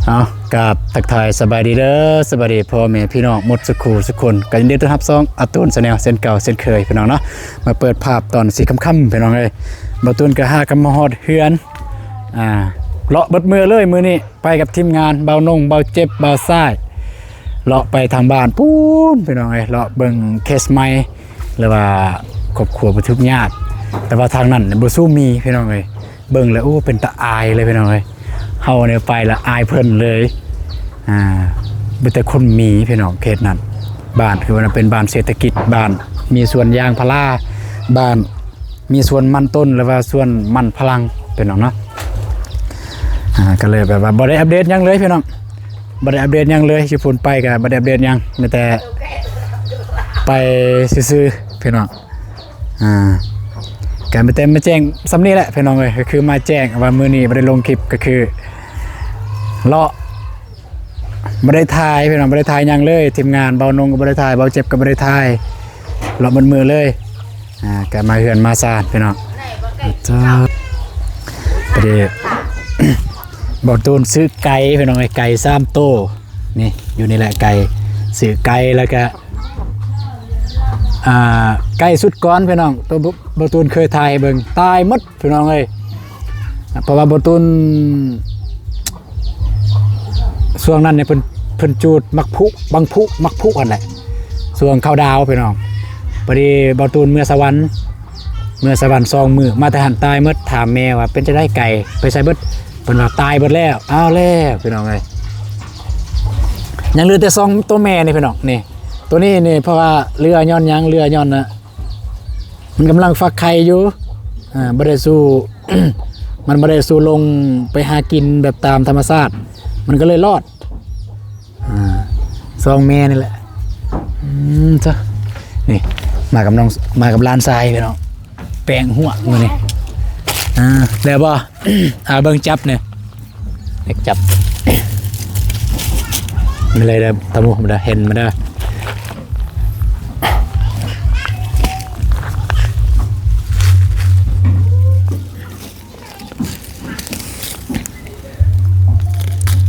ເອົາ ກາບທັກທາຍສະບາຍດີເດີ ສະບາຍດີພໍ່ແມ່ພີ່ນ້ອງໝົດສຸຂູສຸຄົນ ກໍຍິນດີຕ້ອນຮັບຊ່ອງອາຕູນແຊນແນວເຊັ່ນເກົ່າເຊັ່ນເຄີຍພີ່ນ້ອງເນາະ. ມາເປີດພາບຕອນສີ່ຄ່ຳໆ ພີ່ນ້ອງເອີຍ ບ່າວຕູນກໍຫາກັນມາຮອດເຮືອນ ອ່າ ເລາະເບິດມື້ເລີຍມື້ນີ້ ໄປກັບທີມງານ ບ່າວນົງ ບ່າວເຈັບ ບ່າວຊາຍ ເລາະໄປທາງບ້ານພຸ້ນພີ່ນ້ອງເອີຍ ເລາະເບິ່ງເຄສໃໝ່ ຫຼືວ່າຄອບຄົວຜູ້ທຸກຍາກ ແຕ່ວ່າທາງນັ້ນບໍ່ສູ້ມີພີ່ນ້ອງເອີຍ. ເບິ່ງແລ້ວ ໂອ້ ເປັນຕາອາຍເລີຍພີ່ນ້ອງເອີຍ ເຮົານີ້ໄປລະອາຍເພິ່ນເລີຍ ອ່າ ມີແຕ່ຄົນມີພີ່ນ້ອງ ເຂດນັ້ນ ບ້ານຄືວ່າເປັນບ້ານເສດຖະກິດ ບ້ານມີສວນຢາງພາລາ ບ້ານມີສວນມັນຕົ້ນ ຫຼືວ່າສວນມັນຝຣັ່ງພີ່ນ້ອງເນາະ. ອ່າ ກໍເລີຍແບບວ່າບໍ່ໄດ້ອັບເດດຫຍັງເລີຍພີ່ນ້ອງ ບໍ່ໄດ້ອັບເດດຫຍັງເລີຍ ຢູ່ພຸ້ນໄປກໍບໍ່ໄດ້ອັບເດດຫຍັງ ມີແຕ່ໄປຊື່ໆ ພີ່ນ້ອງ. ອ່າ ກໍມີແຕ່ມາແຈ້ງສ່ຳນີ້ແຫຼະພີ່ນ້ອງເອີຍ ກໍຄືມາແຈ້ງວ່າມື້ນີ້ບໍ່ໄດ້ລົງຄລິບ ກໍຄືເລາະ ບໍ່ໄດ້ຖ່າຍພີ່ນ້ອງ ບໍ່ໄດ້ຖ່າຍຫຍັງເລີຍ ທີມງານ ບ່າວນົງກໍບໍ່ໄດ້ຖ່າຍ ບ່າວເຈັບກໍບໍ່ໄດ້ຖ່າຍ ເລາະໝົດມື້ເລີຍ. ອ່າ ກໍມາເຮືອນມາຊານພີ່ນ້ອງ ເຈົ້າ ພໍດີ ບ່າວຕູນຊື້ໄກ່ພີ່ນ້ອງເອີຍ ໄກ່ສາມໂຕ ນີ້ ຢູ່ນີ້ແຫຼະໄກ່ ຊື້ໄກ່ ແລ້ວກະ ອ່າ ໄກ່ຊຸດກ່ອນພີ່ນ້ອງ ໂຕ ບ່າວຕູນເຄີຍຖ່າຍໃຫ້ເບິ່ງ ຕາຍໝົດພີ່ນ້ອງເອີຍ. ເພາະວ່າບ່າວຕູນ ຊ່ວງນັ້ນນີ້ເພິ່ນ ເພິ່ນຈູດໝາກພຸ ບັງພຸ ໝາກພຸຫັ້ນແຫຼະ ຊ່ວງເຂົ້າດາວພີ່ນ້ອງ. ພໍດີບ່າວຕູນເມືອສະຫວັນ ເມືອສະຫວັນສອງມື້ ມາແຕ່ຫັ້ນຕາຍໝົດ. ຖາມແມ່ວ່າເປັນຈັ່ງໃດໄກ່ໄປໃສເບິດ ເພິ່ນວ່າຕາຍເບິດແລ້ວ. ອ້າວແລ້ວພີ່ນ້ອງເອີຍ ຍັງເຫຼືອແຕ່ສອງໂຕແມ່ນີ້ພີ່ນ້ອງ ນີ້ ໂຕນີ້ນີ້ ເພາະວ່າເຫຼືອຍ້ອນຫຍັງ ເຫຼືອຍ້ອນນະ ມັນກຳລັງຟັກໄຂ່ຢູ່ ອ່າ ບໍ່ໄດ້ສູ່ ມັນບໍ່ໄດ້ສູ່ລົງໄປຫາກິນແບບຕາມທຳມະຊາດ ມັນກໍເລີຍລອດ ອ່າ ສອງແມ່ນີ້ແຫຼະ. ອືມ ຈ້ະ ນີ້ ມາກັບນ້ອງ ມາກັບຫຼານຊາຍພີ່ນ້ອງ ແປງຫົວມື້ນີ້. ອ່າ ແລ້ວບໍ່? ອ່າ ເບິ່ງຈັບນີ້ ຈັບມາເລີຍເດີ ຕາໝູ ມາເດີ ເຫັນມາເດີ.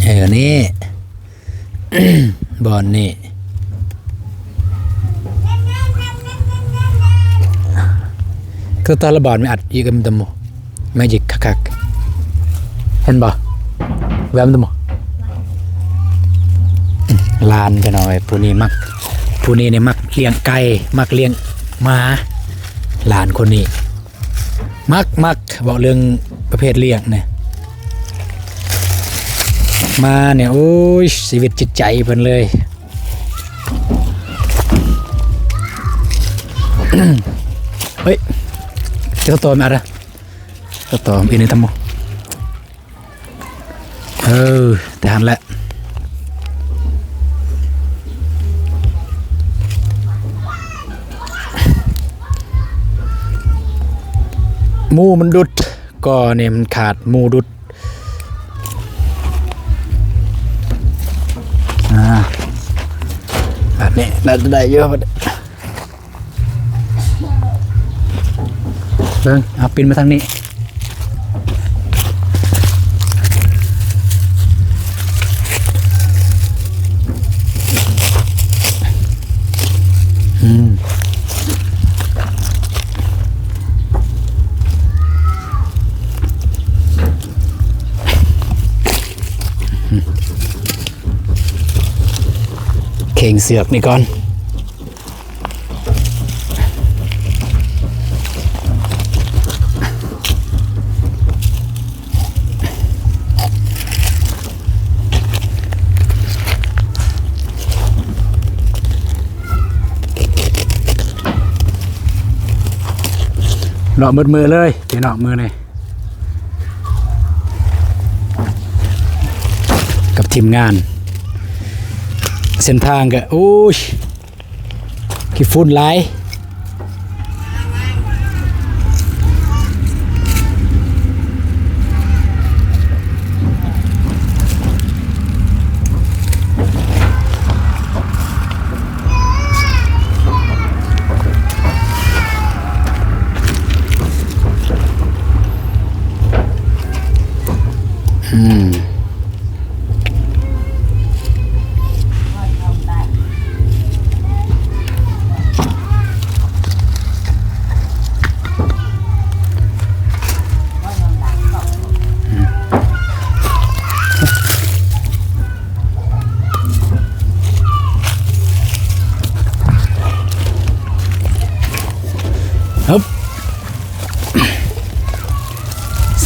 ເອີ ນີ້ ບ່ອນນີ້ ຄືຕາລະບານມີອັດອີກ ຕາມ ມາຈິກຄັກໆ ເຫັນບໍ່? ແວມຕາມ ຫຼານ ພີ່ນ້ອງເອີຍ ຜູ້ນີ້ມັກ ຜູ້ນີ້ນີ້ມັກລ້ຽງໄກ່ ມັກລ້ຽງໝາ ຫຼານຄົນນີ້ ມັກ ມັກ ເວົ້າເລື່ອງປະເພດລ້ຽງນີ້ ມານີ້ ໂອ້ຍ ຊີວິດຈິດໃຈເພິ່ນເລີຍ. ເຮີ້ຍ ເຈົ້າໂຕມາລະ ເຈົ້າໂຕມາອີນີ້ທຳໂມ. ເອີ ແຕ່ຫັ້ນແຫຼະ ໝູມັນດຸດ ກໍນີ້ມັນຂາດໝູດຸດ. ອ່າ ບາດນີ້ໜ້າຈະໄດ້ຢູ່ ບາດນີ້ ເບິ່ງ ເອົາປິ່ນມາທາງນີ້ ອືມ ເຄັ່ງເຊືອກນີ້ກ່ອນ. ເລາະໝົດມື້ເລີຍພີ່ນ້ອງ ມື້ນີ້ ກັບທີມງານ ເສັ້ນທາງກໍ ໂອ້ຍ ຂີ້ຝຸ່ນຫຼາຍ. ອືມ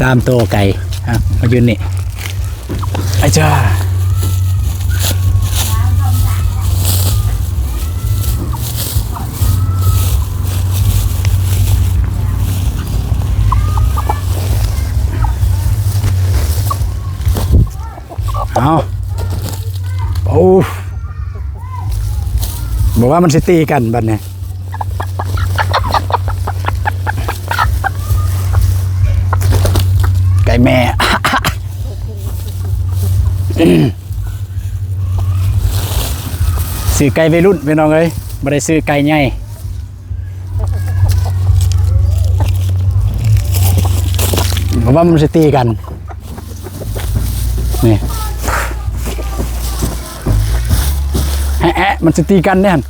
ຕາມໂຕໄກ່ ອ່ະ ມາຢືນນີ້ ອາຈາ ເອົາ ໂອ້ ບໍ່ວ່າມັນຊິຕີກັນບັດນີ້ ໄກ່ແມ່ ຊື້ໄກ່ໄວລຸ້ນພີ່ນ້ອງເອີຍ ບໍ່ໄດ້ຊື້ໄກ່ໃຫຍ່ ເພາະວ່າມັນຊິຕີກັນ ນີ້ ແອະໆ ມັນຊິຕີກັນເດ້ຫັ້ນ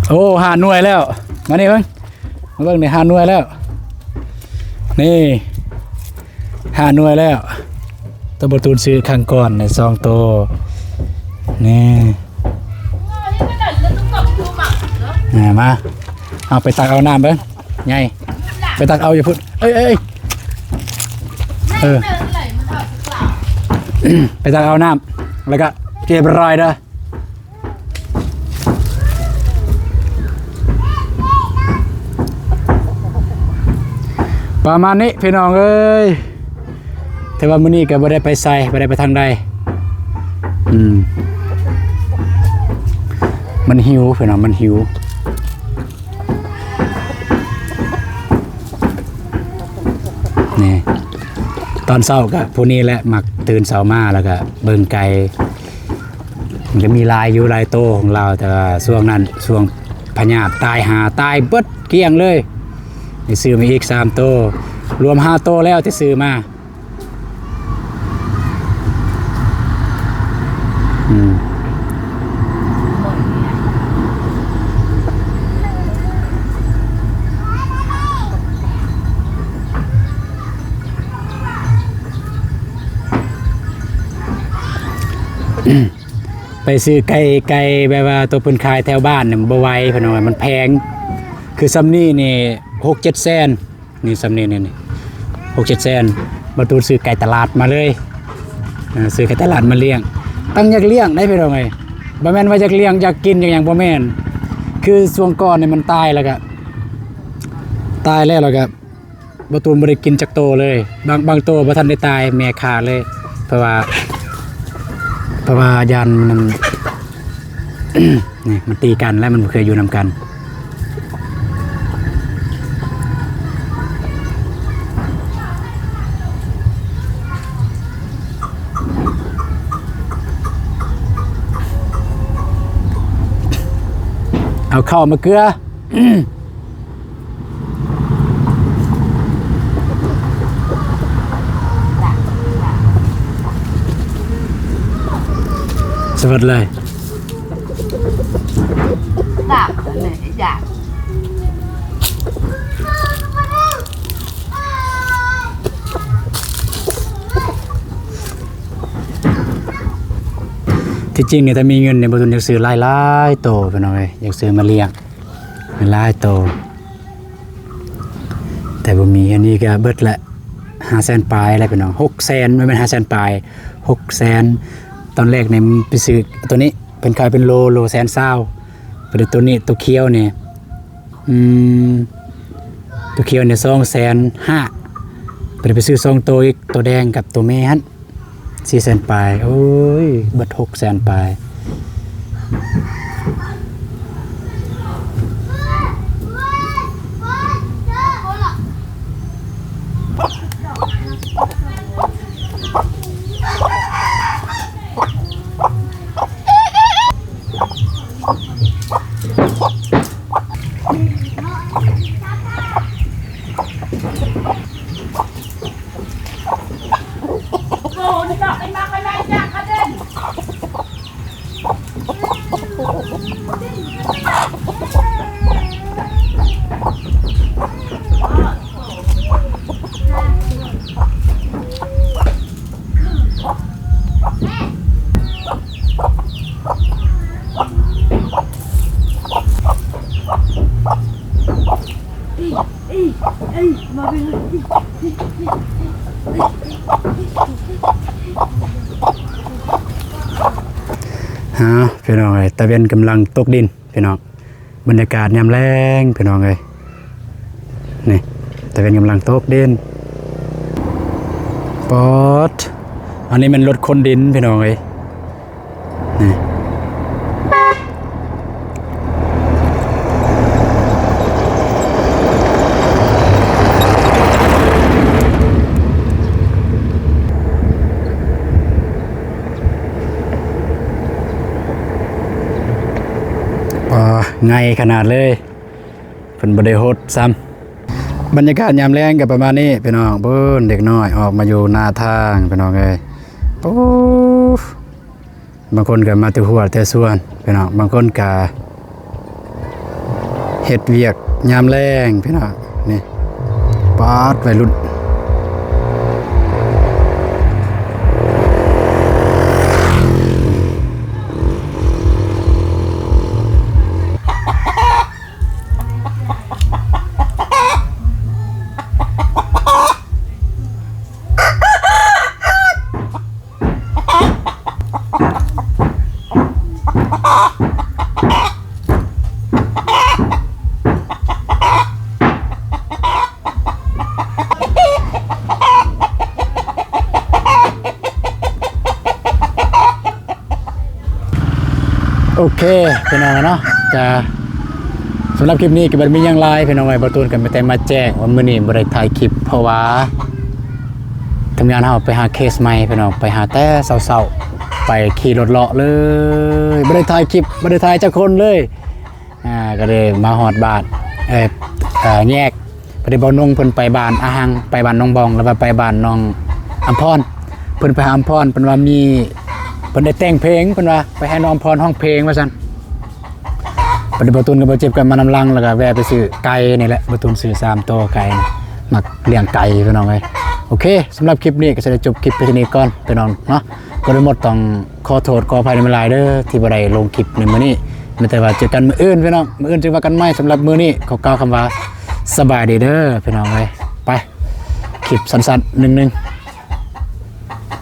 ໂອ້ ຫ້າໜ່ວຍແລ້ວ ມານີ້ເບິ່ງ ມາເບິ່ງນີ້ ຫ້າໜ່ວຍແລ້ວ ນີ້ ຫ້າໜ່ວຍແລ້ວ ໂຕບໍ່ຕູນຊື້ຄັ້ງກ່ອນໃນສອງໂຕ ນີ້ ອ່າ ມາ ເອົາໄປຕັກເອົານ້ຳເບິ່ງ ໃຫຍ່ ໄປຕັກເອົາຢູ່ພຸ້ນ ເອີຍ ເອີຍ ເອີຍ ເອີ ໄປຕັກເອົານ້ຳ ແລ້ວກະເກັບລາຍເດີ. ປະມານນີ້ພີ່ນ້ອງເອີຍ ແຕ່ວ່າມື້ນີ້ກໍບໍ່ໄດ້ໄປໃສ ບໍ່ໄດ້ໄປທາງໃດ ອືມ ມັນຫິວພີ່ນ້ອງ ມັນຫິວ ນີ້ ຕອນເຊົ້າກໍຜູ້ນີ້ແຫຼະ ມັກຕື່ນເຊົ້າມາ ແລ້ວກໍເບິ່ງໄກ່ ມັນກໍມີຫຼາຍຢູ່ ຫຼາຍໂຕຂອງລາວ ແຕ່ວ່າຊ່ວງນັ້ນ ຊ່ວງພະຍາດຕາຍຫາ ຕາຍເບິດກ້ຽງເລີຍ ໄດ້ຊື້ມາອີກສາມໂຕ ລວມຫ້າໂຕແລ້ວທີ່ຊື້ມາ ອືມ ໄປຊື້ໄກ່ ໄກ່ແບບວ່າໂຕເພິ່ນຂາຍແຖວບ້ານນີ້ບໍ່ໄຫວ ເພິ່ນວ່າມັນແພງ ຄືຊ່ຳນີ້ນີ້ຫົກເຈັດແສນ ນີ້ຊ່ຳນີ້ນີ້ ນີ້ຫົກເຈັດແສນ ບໍ່ຕູນຊື້ໄກ່ຕະຫຼາດມາເລີຍ ເອີ ຊື້ໄກ່ຕະຫຼາດມາລ້ຽງ ຕັ້ງຢາກລ້ຽງໄດ໋ພີ່ນ້ອງເອີຍ ບໍ່ແມ່ນວ່າຢາກລ້ຽງ ຢາກກິນ ຢາກຫຍັງ ບໍ່ແມ່ນ ຄືຊ່ວງກ່ອນນີ້ມັນຕາຍ ແລ້ວກະ ຕາຍແລ້ວ ແລ້ວກະ ບໍ່ຕູນບໍ່ໄດ້ກິນຈັກໂຕເລີຍ ບາງ ບາງໂຕບໍ່ທັນໄດ້ຕາຍ ແມ່ຂ້າເລີຍ ເພາະວ່າ ເພາະວ່າຢ້ານມັນ ນີ້ ມັນຕີກັນ ແລ້ວມັນບໍ່ເຄີຍຢູ່ນຳກັນ ເອົາເຂົ້າມາເກືອ. ສະເຫວີດເລີຍ ທີ່ຈິງນີ້ ຖ້າມີເງິນນີ້ ບໍ່ຕຸນຢາກຊື້ຫຼາຍໆໂຕ ພີ່ນ້ອງເອີຍ ຢາກຊື້ມາລ້ຽງຫຼາຍໆໂຕ ແຕ່ບໍ່ມີ ອັນນີ້ກໍເບິດລະຫ້າແສນປາຍແລ້ວ ພີ່ນ້ອງ ຫົກແສນ ບໍ່ແມ່ນຫ້າແສນປາຍ ຫົກແສນ ຕອນແລກນີ້ໄປຊື້ໂຕນີ້ ເພິ່ນຂາຍເປັນໂລ ໂລແສນຊາວ ບັດນີ້ໂຕນີ້ ໂຕຂຽວນີ້ ອືມ ໂຕຂຽວນີ້ສອງແສນຫ້າ ບັດນີ້ໄປຊື້ສອງໂຕອີກ ໂຕແດງກັບໂຕແມ່ຫັ້ນ ສີ່ແສນປາຍ ໂອ້ຍ ເບິດຫົກແສນປາຍ. ອ້າວ ພີ່ນ້ອງເອີຍ ຕາເວັນກຳລັງຕົກດິນ ພີ່ນ້ອງ. ບັນຍາກາດຍາມແລງ ພີ່ນ້ອງເອີຍ ນີ້ ຕາເວັນກຳລັງຕົກດິນ. ປອດ ອັນນີ້ແມ່ນລົດຂົນດິນ ພີ່ນ້ອງເອີຍ ນີ້. ປາ ໃຫຍ່ຂະໜາດເລີຍ ເພິ່ນບໍ່ໄດ້ຫົດຊ້ຳ. ບັນຍາກາດຍາມແລງກໍປະມານນີ້ພີ່ນ້ອງ. ເບິ່ງເດັກນ້ອຍອອກມາຢູ່ໜ້າທາງພີ່ນ້ອງເອີຍ. ໂອ້ ບາງຄົນກໍມາແຕ່ຫົວແຕ່ສວນພີ່ນ້ອງ, ບາງຄົນກໍເຮັດວຽກຍາມແລງພີ່ນ້ອງ. ນີ້ ປາດ ໄວລຸ້ນ. ໂອເຄ ພີ່ນ້ອງເນາະ, ກະສຳລັບຄລິບນີ້ກໍບໍ່ໄດ້ມີຫຍັງຫຼາຍພີ່ນ້ອງເອີຍ. ບ່າວຕູນກໍມີແຕ່ມາແຈ້ງວ່າມື້ນີ້ບໍ່ໄດ້ຖ່າຍຄລິບ ເພາະວ່າທຳງານເຮົາໄປຫາເຄສໃໝ່ພີ່ນ້ອງ, ໄປຫາແຕ່ເຊົ້າໆ ໄປຂີ່ລົດເລາະເລີຍ, ບໍ່ໄດ້ຖ່າຍຄລິບ ບໍ່ໄດ້ຖ່າຍຈັກຄົນເລີຍ. ອ່າ ກໍເລີຍມາຮອດບ້ານ ເອີ ເອີ ແຍກ ພໍດີບ່າວນົງເພິ່ນໄປບ້ານອາຫັງ ໄປບ້ານໜອງບອງ ແລ້ວວ່າໄປບ້ານນ້ອງອຳພອນ. ເພິ່ນໄປຫາອຳພອນ ເພິ່ນວ່າມີ ເພິ່ນໄດ້ແຕ່ງເພງ ເພິ່ນວ່າໄປໃຫ້ນ້ອງອຳພອນຮ້ອງເພງວ່າຊັ້ນ. ພໍດີບ່າວຕູນກັບບ່າວເຈັບກໍມານຳຫຼັງ ແລ້ວກໍແວ່ໄປຊື້ໄກ່ນີ້ແຫຼະ, ບ່າວຕູນຊື້ສາມໂຕໄກ່ ມັກລ້ຽງໄກ່ພີ່ນ້ອງເອີຍ. ໂອເຄ ສຳລັບຄລິບນີ້ກໍຊິໄດ້ຈົບຄລິບໄປເທົ່ານີ້ກ່ອນພີ່ນ້ອງເນາະ. ກໍໄດ້ໝົດຕ້ອງ ຂໍໂທດຂໍອະໄພນຳຫຼາຍເດີ ທີ່ບໍ່ໄດ້ລົງຄລິບໃນມື້ນີ້. ມີແຕ່ວ່າເຈີກັນມື້ອື່ນພີ່ນ້ອງ, ມື້ອື່ນຈຶ່ງວ່າກັນໃໝ່. ສຳລັບມື້ນີ້ຂໍກ່າວຄຳວ່າສະບາຍດີເດີພີ່ນ້ອງເອີຍ. ໄປ ຄລິບສັ້ນໆ ໜຶ່ງໆ.